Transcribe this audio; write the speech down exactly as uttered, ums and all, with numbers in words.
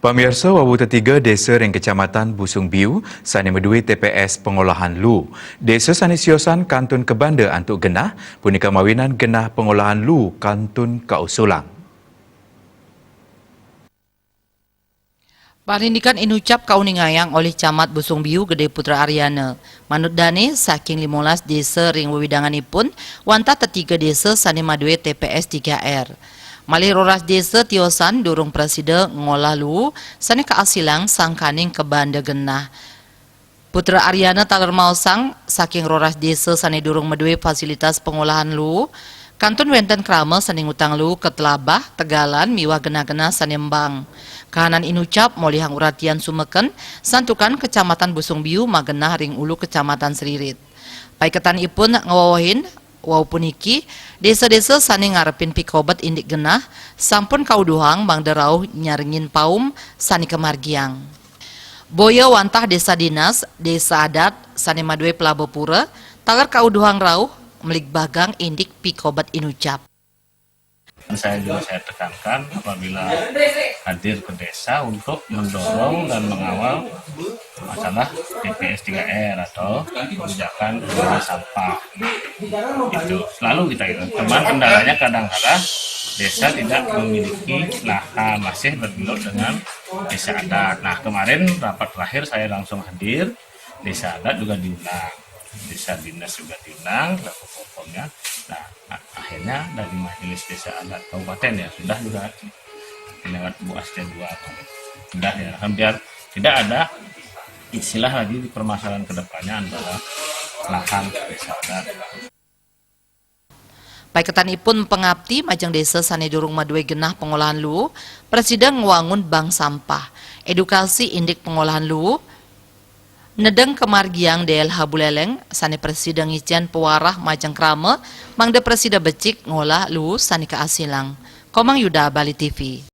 Pamirsa, wau tetiga desa ring Kecamatan Busung Biu sane madue T P S pengolahan luu. Desa sane siosan kantun kabanda antuk genah, punika mawinan genah pengolahan luu kantun kausulang. Parindikan inucap kauningayang olih Camat Busung Biu Gede Putra Aryana. Manut dane, saking limolas desa ring wewidanganipun, wantah tetiga desa sane madue T P S tiga R. Malih roras desa tiosan durung prasida ngolah luu sane kaasilang sangkaning kabanda genah. Putra Aryana taler maosang, saking roras desa sane durung madue fasilitas pengolahan luu, kantun wenten krama sane ngutang luu ka Telabah, Tegalan, miwah genah-genah sane embang. Kahanan inucap molihang uratian sumeken, santukan Kecamatan Busung Biu magenah ring ulu Kecamatan Seririt. Paiketanipun ngwewehin, wau puniki, desa-desa sane ngarepin pikobet indik genah, sampun kauduhang mangda rauh nyarengin paum sane kamargiang. Boya wantah desa dinas, desa adat, sane madue pelaba pura, taler kauduhang rauh, mligbagang indik pikobet inucap. Saya juga saya tekankan apabila hadir ke desa untuk mendorong dan mengawal masalah T P S tiga R atau kebijakan pengelolaan sampah. Itu selalu kita itu. Cuman kendalanya kadang-kadang desa tidak memiliki lahan, masih bergelut dengan desa adat. Nah, kemarin rapat terakhir saya langsung hadir, desa adat juga diundang, desa dinas juga diundang, berapa pokoknya. Nah, a- akhirnya dari majelis desa adat kabupaten ya sudah juga lewat Bu Asda dua sudah ya, kan biar tidak ada istilah lagi di permasalahan kedepannya antara lahan desa adat. Paiketanipun pangapti majeng desa sane durung madue genah pengolahan luu, prasida ngwangun bank sampah, edukasi indik pengolahan luu, nedeng kamargiang D L H Buleleng sane prasida ngicen pawarah majeng krama, mangda prasida becik ngolah luu sane kaasilang. Komang Yuda, Bali T V.